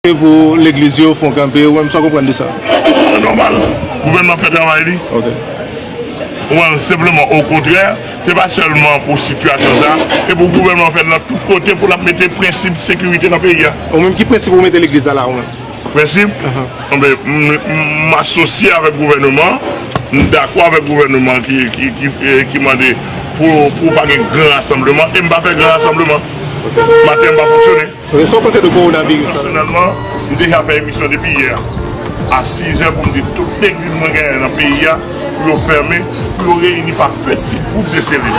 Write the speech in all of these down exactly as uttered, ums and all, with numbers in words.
Pou legliz yo fè yon kanpe, ou menm sa w konprann de sa? Nòmal. Gouvènman fè travay li. Ok. Ou konprann, senpleman, okontrè, se pa sèlman pou sitiyasyon sa, e pou gouvènman fè l nan tout kote pou l ap mete prensip sekirite nan peyi a. Ou menm, ki prensip ou mete legliz la, la, ou menm? Prensip? Anben, m, m, m asosye avèk gouvènman, m dakò avèk gouvènman ki, ki, ki, eh, ki mande pou, pou pa gen gran rasanbleman, e m pa fè gran rasanbleman. Maten, m pa fonksyone. Ok, sa w panse de kowonaviris la? Pèsonèlman, m deja fè emisyon depi yè a. A sizè pou m di tout legliz mwen genyen nan peyi a, pou yo fèmen, pou yo reyini pa peti gwoup de selil.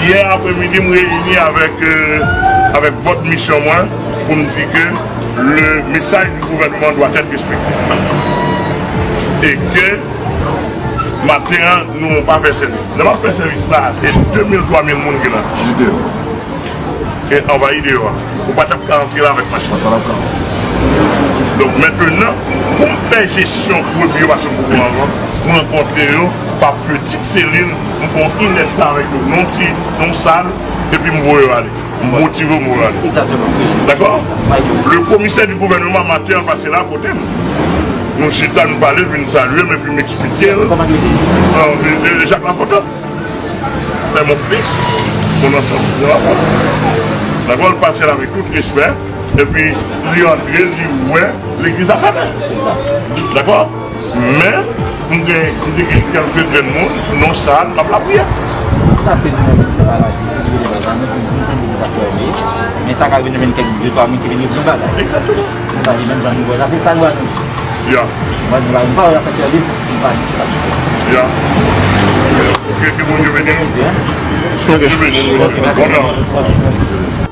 Yè apremidi, m reyini avèk, euh, avèk bòd misyon mwen pou m di ke le message du gouvernement doit être respecté. E ke maten an, nou pa fè sèvis. Lè m ap fè sèvis la, se de mil, twa mil moun ki la. E anvayi deyò a. Ou pa t ap ka antre la avèk machin. Donk, mentnan, pou m fè jesyon brebis yo, paske m poko anvan, m rankontre yo pa peti selil, m fè yon inèdtan avèk yo. Nan yon ti, nan yon sal, epi m voye yo ale. M motive yo, m voye yo ale. Dakò? Le commissaire du gouvernement, maten an, pase la kote m. Nou chita, nou pale, vin salye m, epi m eksplike l. Kòman li rele? Jacques Lafontant. C'est mon fils, mon enfant. Dakò, l pase la avèk tout respè, epi li antre, li wè legliz la fèmen. Dakò? Men, m gen, m te gen kèlke grenn moun nan sal, m ap lapriyè. Sa fè nou menm, se pa la, se vre, nou, nou, nou, nou pa fèmen. Men sa ka vin, vin kèk de twa moun ki vin di bagay. Egzakteman. Nou pa di menm jan nou wè la, se sa nou a nou. Ya. Mwen, nou pa, nou pa wè la fè sèvis, nou pa di sa. Ya. Ke, ke Bondye beni nou. Ok. Bondye beni nou. Bon, non.